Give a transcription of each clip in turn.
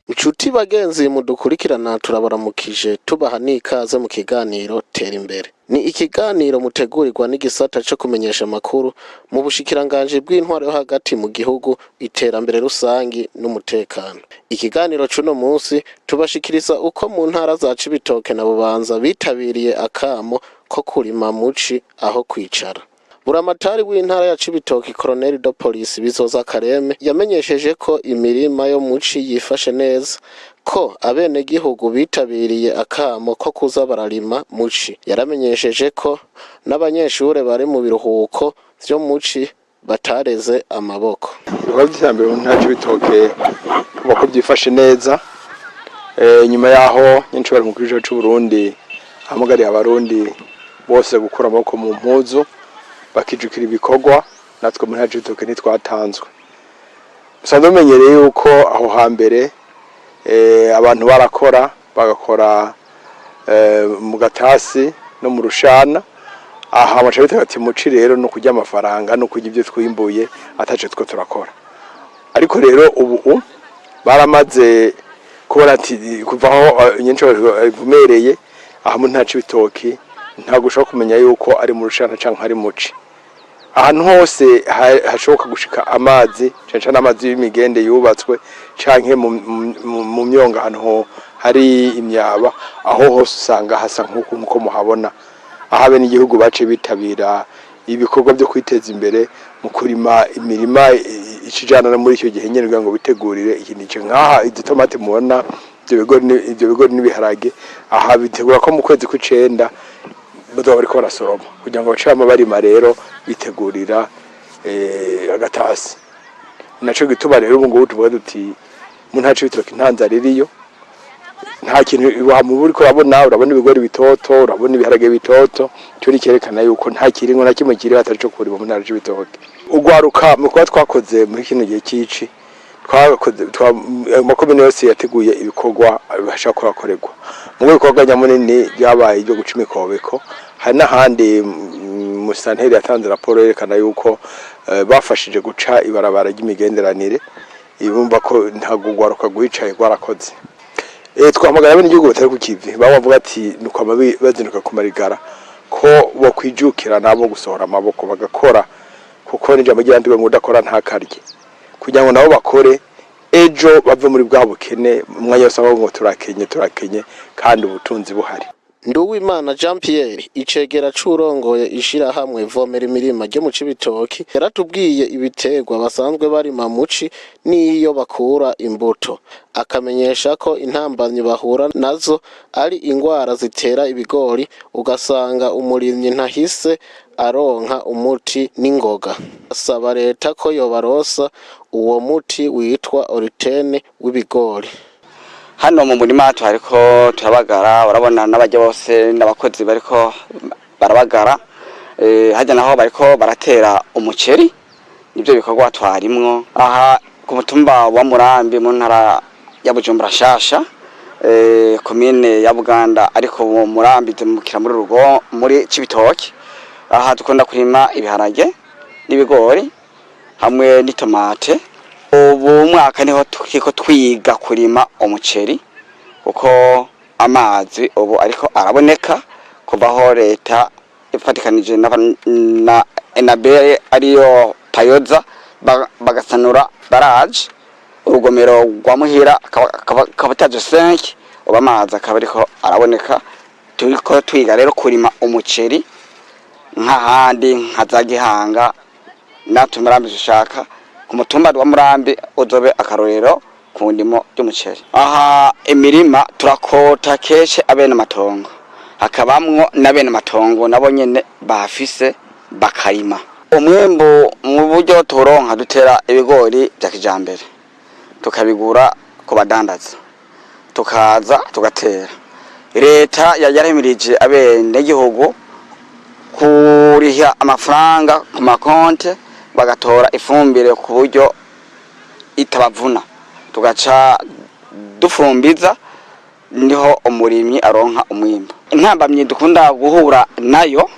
Nshuti bagenzi mudukurikirana, turabaramukije, tubaha n'ikaze mu kiganiro Tera Imbere. Ni ikiganiro mutegurirwa n'igisata co kumenyesha amakuru mu bushikiranganji bw'intwaro yo hagati mu gihugu, iterambere rusangi n'umutekano. Ikiganiro c'uno munsi tubashikiriza uko mu ntara za Cibitoke na Bubanza bitabiriye akamo ko kurima muci aho kwicara. Buramatari w'intara ya Cibitoke, Colonel de Police Bizoza Kareme, yamenyesheje ko imirima yo muci yifashe neza, ko abenegihugu bitabiriye akamo ko kuza bararima muci. Yaramenyesheje ko n'abanyeshure bari mu biruhuko vyo muci batareze amaboko. Ibikorwa by'iterambere mu ntara c'Ibitoke kuva ko byifashe neza, nyuma yaho nyincubahiro umukuru w'igihugu c'u Burundi ahamagariye abarundi bose gukura amaboko mu mpuzu bakijukira ibikorwa, natwe mu ntara c'Ibitoke ntitwatanzwe. Musanzwe mumenyereye yuko aho hambere abantu barakora, bagakora mu gatasi no mu rushana. Aha baca bita ati muci rero no kurya amafaranga no kurya ibyo twimbuye ataco two turakora. Ariko rero ubu baramaze kubona ati kuva aho nyinshi ivumereye aha mu ntara c'Ibitoki, ntabwo ushobora kumenya yuko ari mu rushana canke ari muci. Ahantu hose hashoboka gushika amazi, cane cane amazi y'imigende yubatswe canke mu myonga, ahantu hari imyaba, aho hose usanga hasa nk'uko nkuko muhabona. Aho abenegihugu bace bitabira ibikorwa byo kwiteza imbere mu kurima imirima ikijana no muri icyo gihe nyene, kugira ngo bitegurire ikintu ico. Nk'aha izi tomate mubona, ivyo bigori n'ibiharage, aha bitegura ko mu kwezi kw'icenda bazoba bariko barasoroma, kugira ngo bace bama barima rero bitegurira agatasi. Naco gituma rero ubu ngubu tuvuga duti mu ntara c'Ibitoke nta nzara iriyo, nta kintu wamuba uriko urabona. Urabona ibigori bitoto, urabona ibiharage bitoto, cyo cyerekana yuko nta kiringo na kimwe kiri atari cyo kurima mu ntara c'Ibitoke. Ugwaruka mu kuba twakoze muri kino gihe c'ici, twakoze amakomine yose yateguye ibikorwa bibasha kuhakorerwa. Mu bikorwa nyamunini byabaye ibyo guca imikobeko. Hari n'ahandi musitanteri yatanze raporo yerekana yuko bafashije guca ibarabara ry'imigenderanire. Ibumva ko ntabwo ugwaruka rwicaye, rwarakoze. Twahamagara abenegihugu batari ku kivi, bamwe bavuga ati nuko bazinduka ku marigara, ko bokwijukira nabo gusohora amaboko bagakora, kuko n'ijambo ryanditswe ngo udakora ntakarye, kugira ngo nabo bakore ejo bave muri bwa bukene umwanya wose bavuga ngo turakenye, turakenye, kandi ubutunzi buhari. Nduwimana Jean Pierre, icegera c'urongoye ishirahamwe Vomera Imirima ryo mu Cibitoki, yaratubwiye ibiterwa basanzwe barima muci n'iyo bakura imbuto, akamenyesha ko intambamyi bahura nazo ari ingwara zitera ibigori, ugasanga umurimyi ntahise aronka umuti n'ingoga. Asaba leta ko yobarosa uwo muti witwa Oritene w'ibigori. Hano mu murima turariko turabagara, urabona n'abajya bose n'abakozi bariko barabagara. Hajya naho bariko baratera umuceri. Nibyo bikorwa twarimwo aha ku mutumba wa Murambi, mu ntara ya Bujumbura Shasha, komine ya Buganda, ariko mu Murambi zemukira muri rugo muri Cibitoke. Aha dukunda kurima ibiharage n'ibigori hamwe n'itomate. Ubu mwaka niho turiko twiga kurima umuceri, kuko amazi ubu ariko araboneka kuva aho leta ifatikanije na Enabel, ariyo Payoza, bagasanura baraje urugomero rwa Muhira kabutaje 5. Ubu amazi akaba ariko araboneka. Turiko twiga rero kurima umuceri nk'ahandi nka za Gihanga. Natwe Murambi dushaka ku mutumba wa Murambi uzobe akarorero ku ndimo y'umuceri. Aha imirima turakota kenshi abene amatongo, hakabamwo n'abene amatongo nabo nyene bafise bakarima. Umwimbu mu buryo turonka, dutera ibigori vya kijambere, tukabigura ku badandaza, tukaza tugatera. Leta yarahimirije abenegihugu kuriha amafaranga ku makonte, bagatora ifumbire ku buryo itabavuna, tugaca dufumbiza, niho umurimyi aronka umwimbu. Intambamyi dukunda guhura nayo,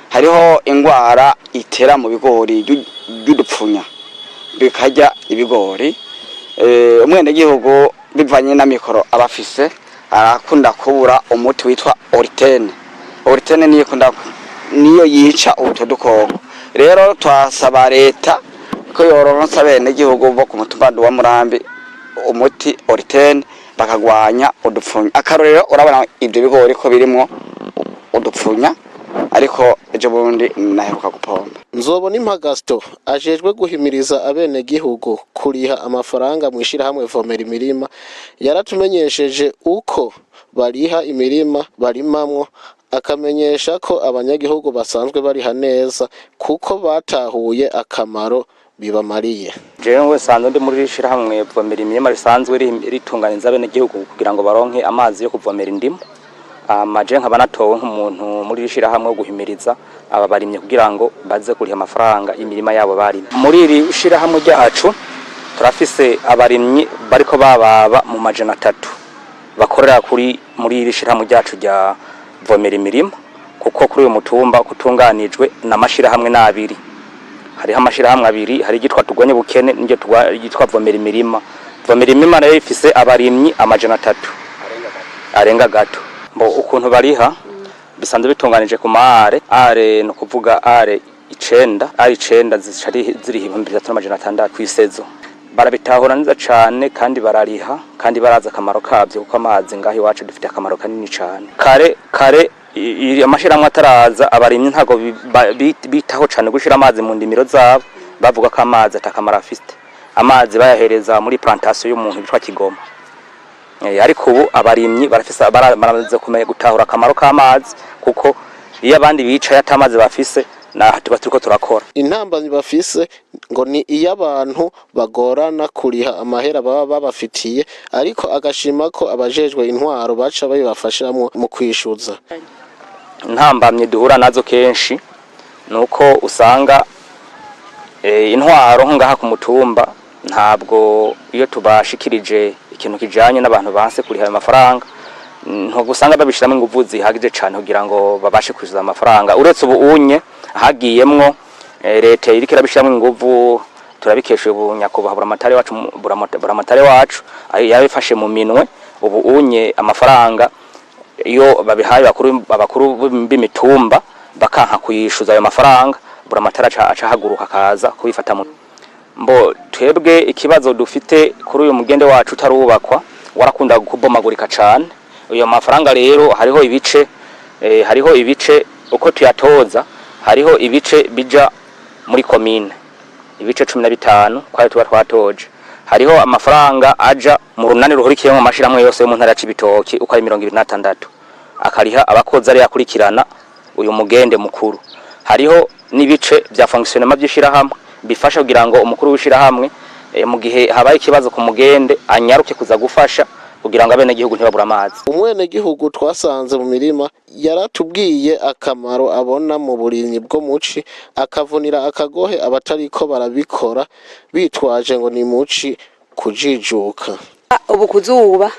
hariho ingwara itera mu bigori y'udupfunya, bikarya ibigori. Umwenegihugu bivanye na mikoro aba afise arakunda kubura umuti witwa Oritene. Oritene niyo ikunda, niyo yica utwo dukoko. Rero twasaba leta ko yoronsa abenegihugu bo ku mutumba wa Murambi umuti Oritene, bakagwanya udupfunya. Akarorero, urabona ibyo bigori ko birimwo udupfunya, ariko ejo bundi naheruka gupomba. Nzobona Gaston ajejwe guhimiriza abenegihugu kuriha amafaranga mu ishirahamwe Vomera Imirima, yaratumenyesheje uko bariha imirima barimamwo, akamenyesha ko abanyagihugu basanzwe bariha neza kuko batahuye akamaro bibamariye. Jewe nsanzwe ndi muri shirahamwe Vomera Imirima, risanzwe ritunganiza abenegihugu kugira ngo baronke amazi yo kuvomera indimu. Amaje nkaba natowe nk'umuntu muri iri shirahamwe wo guhimiriza aba barimye kugira ngo baze kuriha amafaranga imirima yabo barimye. Muri iri shirahamwe ryacu turafise abarimyi bariko bababa mu 300 bakorera kuri muri iri shirahamwe ryacu rya Vomera Imirima, kuko kuri uyu mutumba kutunganijwe n'amashirahamwe n'abiri. Hariho amashirahamwe abiri, hari igitwa Tugwanye Bukene n'iryo ryitwa Vomera Imirima. Vomera Imirima nayo ifise abarimyi 300 arenga gato. Mbo ukuntu bariha bisanzwe bitunganije ku maare are, no kuvuga are 9, are 9 zica ziriha 3600 kw'isaison. Barabitahura neza cane kandi barariha, kandi barazi akamaro kavyo, kuko amazi ngaho iwacu dufite akamaro kanini cane. Kare kare amashirahamwe ataraza, abarimyi ntago bitaho cane gushira amazi mu ndimiro zabo. Bavuga ko amazi atakamaro afite, amazi bayahereza muri plantation y'umuntu witwa Kigoma. Ariko ubu abarimyi barafise baramaze kumenya gutahura akamaro k'amazi, kuko iyo abandi bicaye ata amazi bafise, naha tuba turiko turakora. Intambamyi bafise ngo ni iy'abantu bagorana kuriha amahera baba babafitiye, ariko agashima ko abajejwe intwaro baca babibafashamwo mu kwishuza. Intambamyi duhura nazo kenshi nuko usanga intwaro nko ngaha ku mutumba, ntabwo iyo tubashikirije ikintu kijanye n'abantu banse kuriha ayo mafaranga, ntabwo usanga babishiramo inguvu zihagije cane kugira ngo babashe kwishyuza amafaranga. Uretse ubu unye hagiyemwo leta iriko irabishiramo inguvu, turabikesha ubu nyakubahwa buramatari wacu, buramatari wacu yabifashe mu minwe. Ubu unye amafaranga iyo babihaye abakuru b'imitumba bakanka kuyishuza ayo mafaranga, buramatari aca ahaguruka akaza kubifata mu mbo. Twebwe ikibazo dufite kuri uyu mugende wacu utarubakwa, warakunda kubomagurika cane. Uyo mafaranga rero hariho ibice uko tuyatoza, hariho ibice bija muri komine, ibice 15 kwayo tuba twatoje. Hariho amafaranga aja mu runani ruhurikiyemo amashirahamwe yose yo mu ntara ya Cibitoki uko ari 26, akariha abakozi ari akurikirana uyu mugende mukuru. Hariho n'ibice vya fonctionnement by'ishirahamwe bifasha kugira ngo umukuru w'ishirahamwe mu gihe habaye ikibazo ku mugende anyaruke kuza gufasha kugira ngo abenegihugu ntibabure amazi. Umwenegihugu twasanze mu mirima yaratubwiye akamaro abona mu burimyi bwo muci, akavunira akagohe abatariko barabikora bitwaje ngo ni muci kujijuka. Ubu kuzuba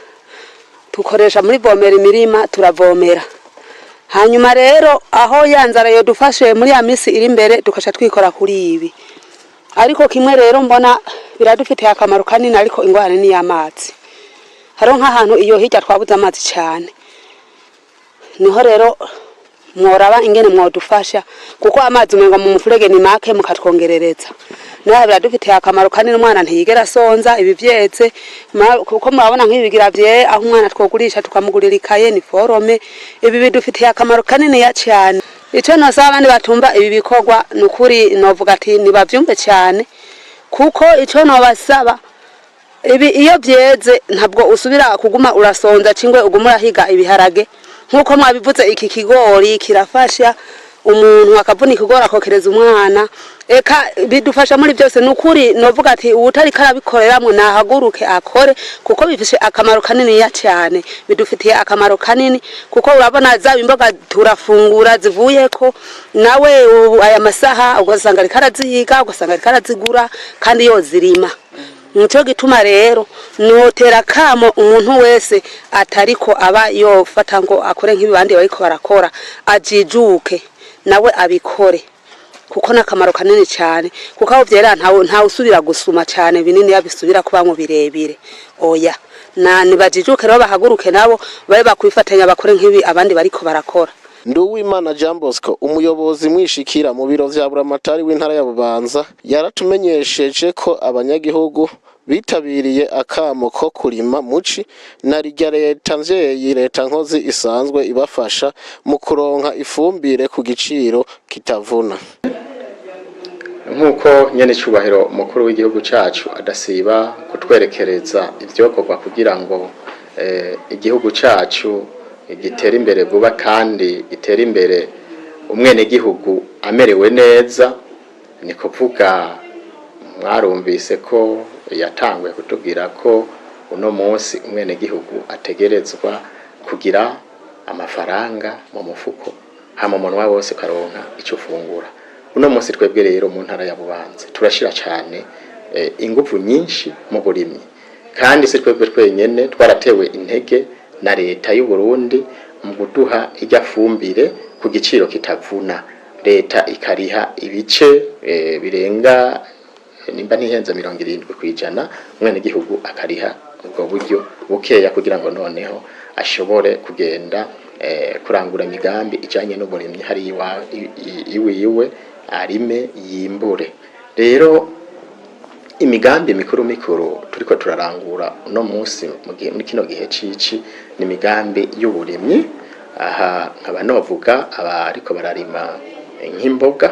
tukoresha muri Vomera Imirima, turavomera. Hanyuma rero aho ya nzara yodufashe muri ya misi iri imbere, tukaca twikora kuri ibi. Ariko kimwe rero mbona biradufitiye akamaro kanini, ariko ingorane ni y'amazi. Hariho nk'ahantu iyo hirya twabuze amazi cyane, niho rero mworaba ingene mwodufasha, kuko amazi umengo mu mufurege ni make, mukatwongerereza. Naho biradufitiye akamaro kanini, umwana ntiyigera asonza ibi vyeze, kuko murabona nk'ibi bigira vye aho umwana twogurisha tukamugurira ikaye ni forome. Ibi bidufitiye akamaro kanini ya cyane. Ico nosaba abandi batumva ibi bikorwa, ni ukuri novuga ati nibavyumve cyane, kuko ico nobasaba, ibi iyo vyeze ntabwo usubira kuguma urasonza cingwe uguma urahiga ibiharage. Nk'uko mwabivuze, iki kigori kirafasha. Umuntu akavunika igora akokereza umwana, eka bidufasha muri byose. Ni ukuri novuga ati uwutariko arabikoreramwo nahaguruke akore, kuko bifise akamaro kaniniya cyane, bidufitiye akamaro kanini, kuko urabona zaba imboga turafungura zivuyeko, nawe ubu aya masaha ugasanga ariko arazihiga, ugasanga ariko arazigura kandi yozirima. Nico gituma rero notera kamo umuntu wese atariko aba yofata ngo akore nk'ibibandi bariko barakora, ajijuke nawe abikore, kuko n'akamaro kanini cyane, kuko aho vyera ntawe usubira gusuma cyane binini yabisubira kubamwo birebire. Oya, na nibajijuke rero, bahaguruke nabo babe bakwifatanya, bakore nk'ibi abandi bariko barakora. Nduwimana Jean Bosco, umuyobozi mwishikira mu biro vya Buramatari w'intara ya Bubanza, yaratumenyesheje ko abanyagihugu bitabiriye akamo ko kurima muci na rirya leta mvyeyi, leta nkozi isanzwe ibafasha mu kuronka ifumbire ku giciro kitavuna. Nk'uko nyene icubahiro umukuru w'igihugu cacu adasiba kutwerekereza ivyokorwa kugira ngo igihugu cacu gitere imbere vuba kandi gitere imbere umwenegihugu amerewe neza, ni kuvuga mwarumvise ko yatanguye kutubwira ko uno munsi umwenegihugu ategerezwa kugira amafaranga mu mufuko, hama umunwa wose ukaronka ico ufungura. Uno munsi twebwe rero mu ntara ya Bubanza turashira cane inguvu nyinshi mu burimyi, kandi si twebwe twenyene, twaratewe intege na leta y'u Burundi mu kuduha irya fumbire ku giciro kitavuna, leta ikariha ibice birenga, nimba ntihenze, 70%, umwenegihugu akariha ubwo buryo bukeya kugira ngo noneho ashobore kugenda kurangura imigambi ijanye n'uburimyi hari iwiwe, arime yimbure. Rero imigambi mikuru mikuru turiko turarangura uno munsi mu gihe muri kino gihe cici ni imigambi y'uburimyi. Aha nkaba novuga abariko bararima nk'imboga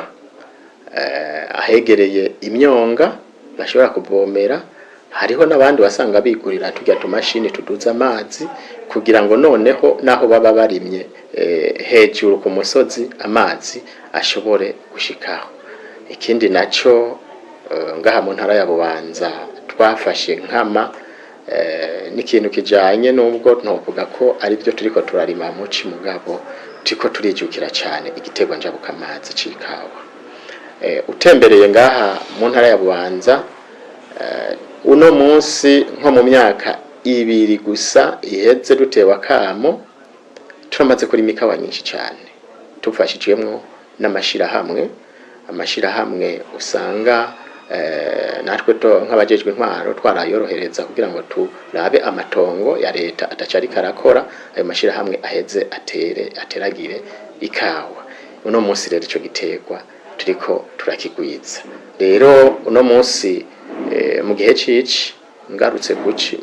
ahegereye imyonga bashobora kuvomera. Hariho n'abandi wasanga bigurira turya tumashini tuduza amazi kugira ngo noneho naho baba barimye hejuru ku musozi amazi ashobore gushikaho. Ikindi naco ngaha mu ntara ya Bubanza twafashe nkama n'ikintu kijanye, nubwo ntovuga ko ari byo turiko turarima muci, mugabo turiko turijukira cane igiterwa njabukamazi c'ikawa. Utembereye ngaha mu ntara ya Bubanza uno munsi, nko mu myaka 2 gusa iheze dutewe akamo, turamaze kurima ikawa nyinshi cane tufashijwemwo n'amashirahamwe, amashirahamwe usanga natwe nk'abajejwe intwaro twarayorohereza kugira ngo turabe amatongo ya leta ataca ariko arakora, ayo mashirahamwe aheze atere ateragire ikawa. Uno munsi rero ico giterwa turiko turakigwiza. Rero uno munsi mu gihe cici, ngarutse kuci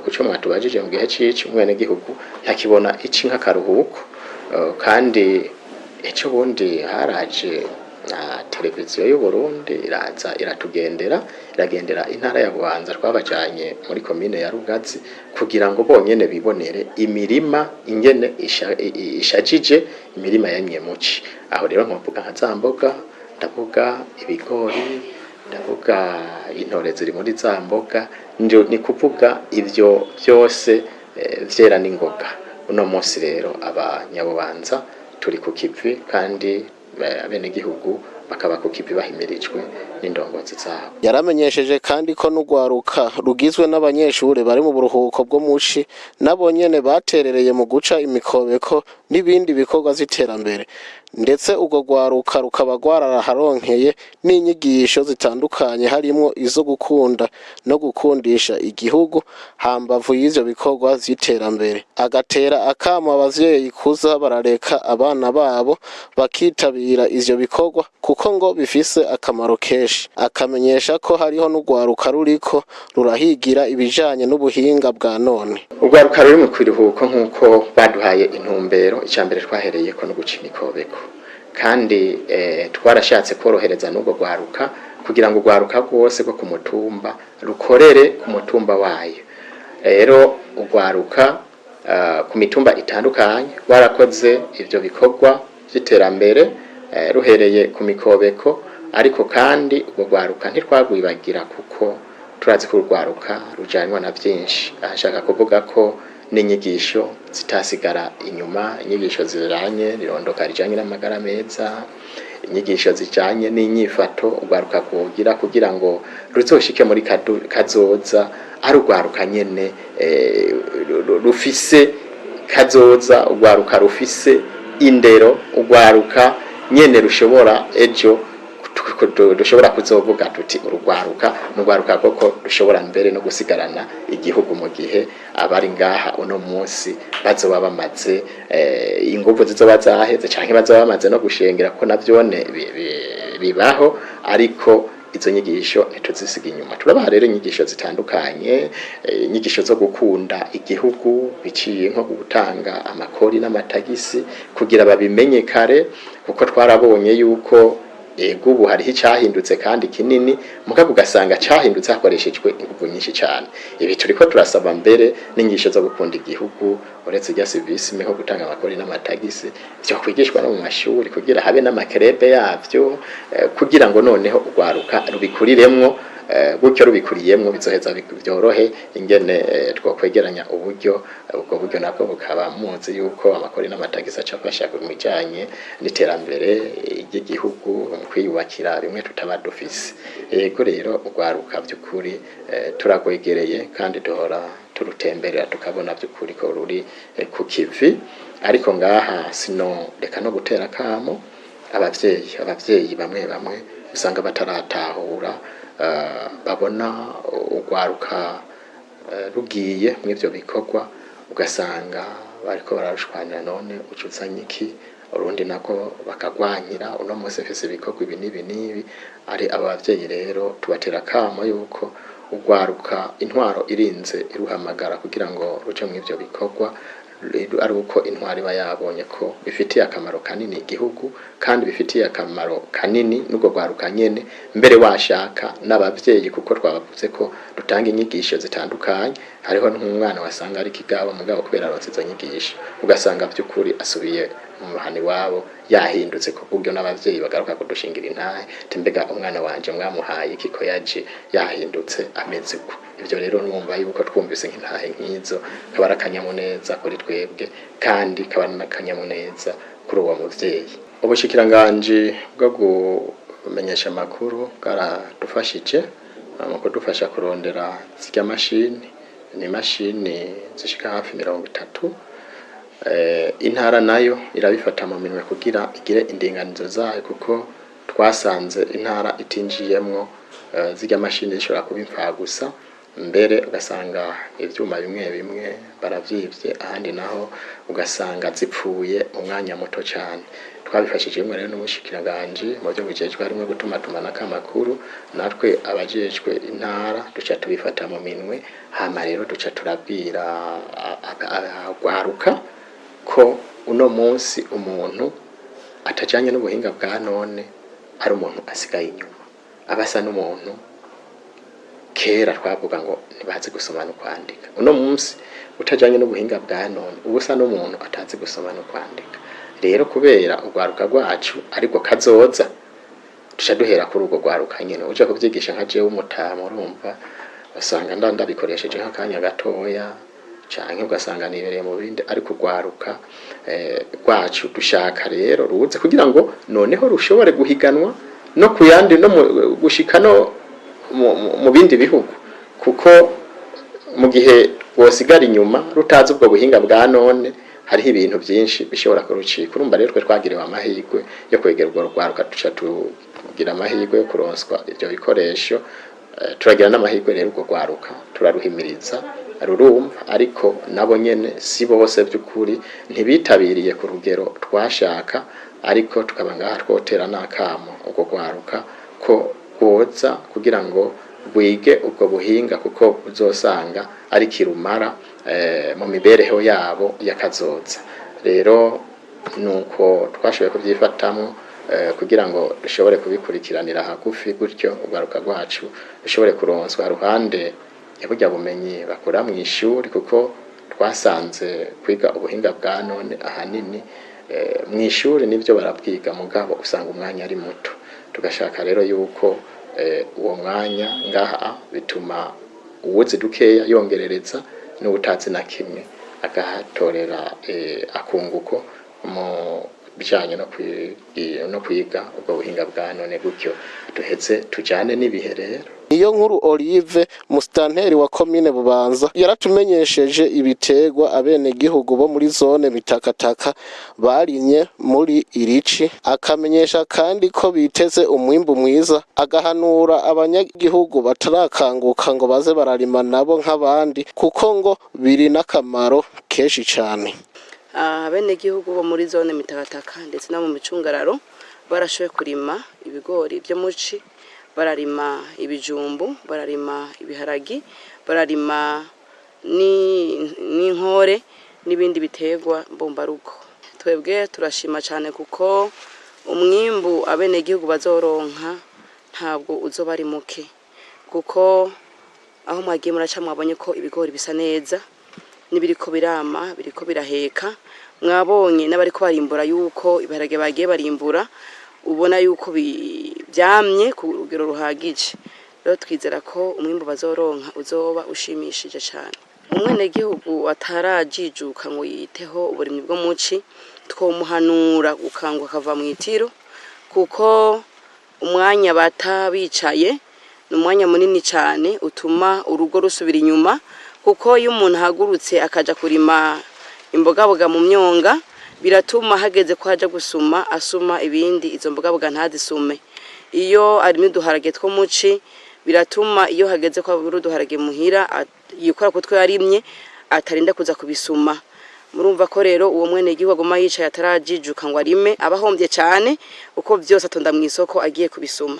kuco mwatubajije, mu gihe cici umwenegihugu ntakibona ici nk'akaruhuko, kandi ejo bundi haraje na televiziyo y'u Burundi iraza iratugendera, iragendera intara ya Bubanza, twabajanye muri komine ya Rugazi kugira ngo bonyene bibonere imirima ingene ishajije, imirima yamye muci. Aho rero nkovuga nka za mboga, ndavuga ibigori, ndavuga intore ziri muri za mboga, ni kuvuga ivyo byose vyera n'ingoga. Uno munsi rero abanyabubanza turi ku kivi, kandi abenegihugu bakaba ku kivi bahimirijwe n'indongozi zabo. Yaramenyesheje kandi ko n'urwaruka rugizwe n'abanyeshuri bari mu buruhuko bwo muci nabo nyene baterereye mu guca imikobeko n'ibindi bikorwa vy'iterambere, ndetse urwo rwaruka rukaba rwaraharonkeye n'inyigisho zitandukanye, harimwo izo gukunda no gukundisha igihugu hambavu y'ivyo bikorwa vy'iterambere. Agatera akamo abavyeyi kuza barareka abana babo bakitabira ivyo bikorwa, kuko ngo bifise akamaro kenshi. Akamenyesha ko hariho n'urwaruka ruriko rurahigira ibijanye n'ubuhinga bwa none. Urwaruka ruri mu kiruhuko, nk'uko baduhaye intumbero, icya mbere twahereyeko no guca imikobeko, kandi twarashatse korohereza n'ubwo rwaruka kugira ngo urwaruka rwose rwo ku mutumba rukorere ku mutumba wayo. Rero urwaruka ku mitumba itandukanye rwarakoze ivyo bikorwa. vy'iterambere, ruhereye ku mikobeko. Ariko kandi urwo rwaruka ntitwagwibagira, kuko turazi ko urwaruka rujanwa na byinshi. Aha nshaka kuvuga ko n'inyigisho zitasigara inyuma, inyigisho zijanye n'irondoka rijanye n'amagara meza, inyigisho zijanye n'inyifato urwaruka kugira kugira ngo ruzoshike muri kazoza ari urwaruka nyene rufise kazoza, urwaruka rufise indero, urwaruka nyene rushobora ejo dushobora kuzovuga tuti urugwaruka n'urwaruka koko rushobora mbere no gusigarana igihugu mu gihe abari ngaha uno munsi bazoba bamaze inguvu zizoba zaheze, canke bazoba bamaze no gushengera, ko navyone bibaho. Ariko izo nyigisho ntituzisiga inyuma. Turabaha rero inyigisho zitandukanye, inyigisho zo gukunda igihugu biciye nko gutanga amakori n'amatagisi kugira babimenye kare, kuko twarabonye yuko ego ubu hariho icyahindutse kandi kinini, mugabo ugasanga cyahindutse hakoreshejwe inguvu nyinshi cyane. Ibi turiko turasaba mbere n'inyigisho zo gukunda igihugu, uretse irya civisme, nko gutanga amakori n'amatagisi, byo kwigishwa no mu mashuri kugira habe n'amakerebe yavyo, kugira ngo noneho urwaruka rubikuriremwo. Gutyo rubikuriyemwo bizoheza byorohe ingene twokwegeranya uburyo. Ubwo buryo nabwo bukaba muzi yuko amakori n'amatagisi aca afasha mu bijanye n'iterambere ry'igihugu, mu kwiyubakira bimwe tutaba dufise. Yego rero urwaruka by'ukuri turagwegereye kandi duhora turutemberera, tukabona by'ukuri ko ruri ku kivi. Ariko ngaha sino reka no gutera kamo abavyeyi bamwe bamwe usanga bataratahura, babona urwaruka rugiye mw'ivyo bikorwa, ugasanga bariko bararushwanira: "None uca uzanye iki?" Urundi nako bakagwanyira: "Uno munsi mfise ibikorwa ibi n'ibi n'ibi." Ari abo bavyeyi rero tubatera kamo yuko urwaruka intwaro irinze iruhamagara kugira ngo ruje mw'ivyo bikorwa ari uko intwaro iba yabonye ko bifitiye akamaro kanini igihugu, kandi bifitiye akamaro kanini n'ubwo rwaruka nyene, mbere washaka n'abavyeyi, kuko twabavuze ko dutanga inyigisho zitandukanye. Hariho nk'umwana wasanga ari kigabo, mugabo kubera aronse izo nyigisho ugasanga by'ukuri asubiye mu muhana iwabo yahindutse, ku buryo n'abavyeyi bagaruka kudushingira intahe, ati: "Mbega umwana wanje mwamuhaye iki ko yaje yahindutse ameze uko?" Ibyo rero numva yuko twumvise nk'intahe nk'izo kaba ari akanyamuneza kuri twebwe, kandi kaba ari n'akanyamuneza kuri uwo muvyeyi. Ubushikiranganji bwo kumenyesha amakuru bwaradufashije mu kudufasha kurondera zirya mashini, ni imashini zishika hafi 30. Intara nayo irabifata mu minwe kugira igire indinganizo zayo, kuko twasanze intara itinjiyemwo zirya mashini zishobora kuba imfagusa, mbere ugasanga ivyuma bimwe bimwe baravyivye, ahandi naho ugasanga zipfuye mu mwanya muto cyane. Twabifashijemwo rero n'umushikiranganji mu byo bujejwe harimwo gutumatumanako amakuru, natwe abajejwe intara duca tubifata mu minwe. Hama rero duca turabwira urwaruka ko uno munsi umuntu atajanye n'ubuhinga bwa none ari umuntu asigaye inyuma, aba asa n'umuntu kera twavuga ngo ntibazi gusoma no kwandika. Uno munsi utajanye n'ubuhinga bwa none uba usa n'umuntu atazi gusoma no kwandika. Rero kubera urwaruka rwacu ariko kazoza, duca duhera kuri urwo rwaruka nyene. Uja kuvyigisha nka jewe umutama, urumva usanga ndabikoresheje nk'akanya gatoya, canke ugasanga nibereye mu bindi. Ariko urwaruka rwacu dushaka rero ruze kugira ngo noneho rushobore guhiganwa no kuyandi no gushika no mu bindi bihugu, kuko mu gihe wosigara inyuma rutazi ubwo buhinga bwa none, hariho ibintu byinshi bishobora kurucika. Urumva rero twe twagiriwe amahirwe yo kwegera urwo rwaruka, duca tugira amahirwe yo kuronswa ivyo bikoresho. Turagira n'amahirwe rero urwo rwaruka turaruhimiriza rurumva, ariko nabo nyene si bose by'ukuri, ntibitabiriye ku rugero twashaka. Ariko tukaba ngaha twotera n'akamo urwo rwaruka ko rwoza kugira ngo rwige ubwo buhinga, kuko uzosanga ari kirumara mu mibereho yabo y'akazoza. Rero nuko twashoboye kubyifatamo kugira ngo dushobore kubikurikiranira hagufi, gutyo urwaruka rwacu rushobore kuronswa ruhande ya burya bumenyi bakura mu ishuri, kuko twasanze kwiga ubuhinga bwa none ahanini Mw'ishuri nivyo barabwiga, mugabo usanga umwanya ari muto. Tugashaka rero yuko uwo mwanya ngaha bituma uwuzi dukeya yongerereza, n'uwutazi na kimwe agahatorera akunguko mu bijanye no kwiga ubwo buhinga bwa none, gutyo duheze tujane n'ibihe rero. Niyo nkuru Olive, musitanteri wa komine Bubanza, yaratumenyesheje ibiterwa abenegihugu bo muri zone Mitakataka barimye muri irici, akamenyesha kandi ko biteze umwimbu mwiza, agahanura abanyagihugu batarakanguka ngo baze bararima nabo nk'abandi, kuko ngo biri n'akamaro kenshi cane. Abenegihugu bo muri zone Mitakataka ndetse no mu micungararo barashoboye kurima ibigori byo muci, bararima ibijumbu, bararima ibiharagi, bararima n'inkore n'ibindi biterwa mbumbarugo. Twebwe turashima cyane kuko umwimbu abenegihugu bazoronka ntabwo uzoba ari muke, kuko aho mwagiye muraca mwabonye ko ibigori bisa neza n'ibiriko birama, biriko biraheka. Mwabonye n'abariko barimbura yuko ibiharage bagiye barimbura, ubona yuko byamye ku rugero ruhagije. Rero twizera ko umwimbu bazoronka uzoba ushimishije cyane. Umwenegihugu atarajijuka ngo yiteho uburimyi bwo muci, twomuhanura gukanguka akava mu itiro, kuko umwanya bata bicaye ni umwanya munini cyane utuma urugo rusubira inyuma, kuko iyo umuntu ahagurutse akaja kurima imbogaboga mu myonga, biratuma hageze ko haja gusuma asuma ibindi, izo mbogaboga ntazisume. Iyo arimye uduharage two muci, biratuma iyo hageze ko abura uduharage muhira yikora kutwo yarimye, atarinda kuza kubisuma. Murumva ko rero uwo mwene gihugu aguma yicaye atarajijuka ngo arime aba ahombye cyane, uko byose atonda mu isoko agiye kubisuma.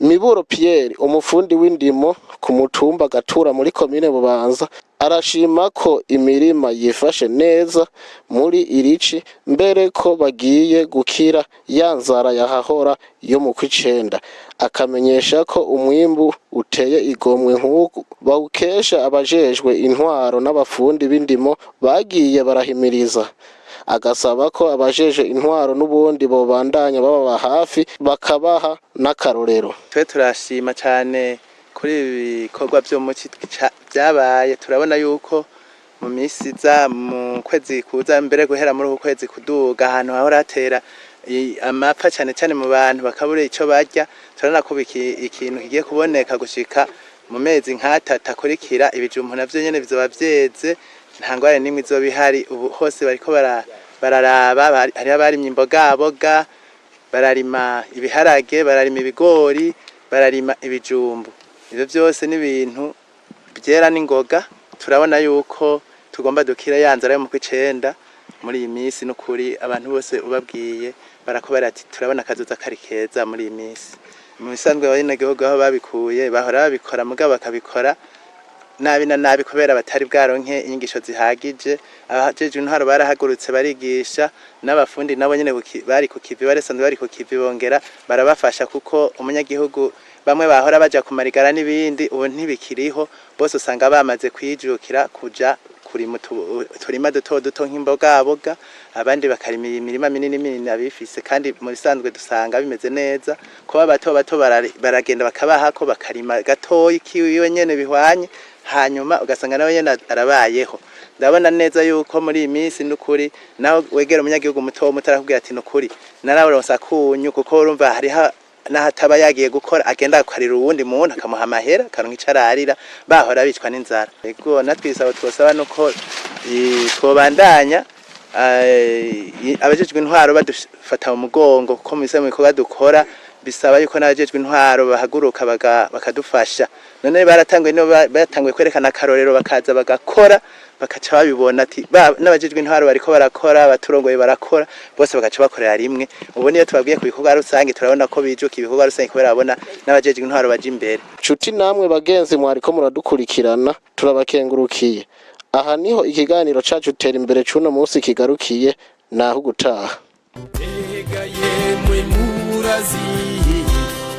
Miburo Pierre, umufundi w'indimo ku mutumba Gatura muri komine Bubanza, arashima ko imirima yifashe neza muri irici, mbere ko bagiye gukira ya nzara yahahora yo mu kw'icenda, akamenyesha ko umwimbu uteye igomwe nk'uku bawukesha abajejwe intwaro n'abafundi b'indimo bagiye barahimiriza, agasaba ko abajeje intwaro n'ubundi bobandanya bababa hafi bakabaha n'akarorero. Twe turashima cyane kuri ibi bikorwa byo mu byabaye. Turabona yuko mu minsi iza, mu kwezi kuza, mbere guhera muri uku kwezi kuduga, ahantu hahora hatera amapfa cyane cyane mu bantu bakabura icyo barya, turabona ko ikintu kigiye kuboneka gushika mu mezi nk'atatu akurikira. Ibijumbu navyo nyene bizoba vyeze, nta ngwara n'imwe izoba ihari. Ubu hose bariko bararaba, hariho abarimye imbogaboga, bararima ibiharage, bararima ibigori, bararima ibijumbu. Ivyo byose ni ibintu byera n'ingoga. Turabona yuko tugomba dukira ya nzara yo mu kw'icenda muri iyi minsi. N'ukuri abantu bose ubabwiye barakubara ati turabona akazoza kari keza muri iyi minsi. Mu bisanzwe abanyagihugu aho babikuye bahora babikora, mugabo bakabikora nabi na nabi kubera batari bwaronke inyigisho zihagije. Abajejwe intwaro barahagurutse barigisha, n'abafundi nabo nyene bari ku kivi, baresanzwe bari ku kivi, bongera barabafasha, kuko umunyagihugu bamwe bahora baja kumarigara n'ibindi ubu ntibikiriho. Bose usanga bamaze kwijukira kuja kurima uturima duto duto nk'imbogaboga, abandi bakarima imirima minini minini abifise. Kandi mu bisanzwe dusanga bimeze neza kuba bato bato baragenda bakabahako bakarima gatoyi kiwiwe nyene bihwanye, hanyuma ugasanga nawe nyene arabayeho. Ndabona neza yuko muri iyi minsi n'ukuri nawe wegera umunyagihugu muto muto arakubwira ati nukuri nararonse akunyu, kuko urumva hariho n'ahataba yagiye gukora, agenda akarira uwundi muntu akamuha amahera akaronka ico ararira, bahora bicwa n'inzara. Ego, natwe isaba twosaba nuko twobandanya abajejwe intwaro badufata mu mugongo, kuko mu bisanzwe ibikorwa dukora bisaba yuko n'abajejwe intwaro bahaguruka bakadufasha. None baratanguye, nibo batanguye kwerekana akarorero, bakaza bagakora, bakaca babibona ati n'abajejwe intwaro bariko barakora, abaturongoye barakora, bose bagaca bakorera rimwe. Ubu niyo tubabwiye ku bikorwa rusange, turabona ko bijuka ibikorwa rusange kubera babona n'abajejwe intwaro baja imbere. Nshuti namwe bagenzi mwariko muradukurikirana, turabakengurukiye. Aha niho ikiganiro cacu Tera Imbere c'uno munsi kigarukiye, naho ugutaha. Ega yemwe murazi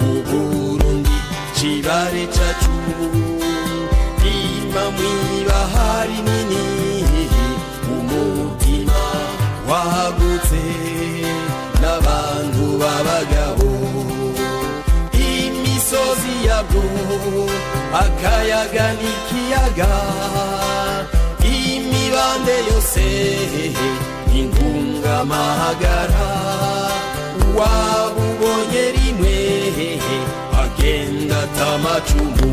Uburundi cibare cacu, ima mwibahari nini umutima wagutse. Akayaga n'ikiyaga, imibande yose intungamahagara. Wabubonye rimwe agenda atamacumu.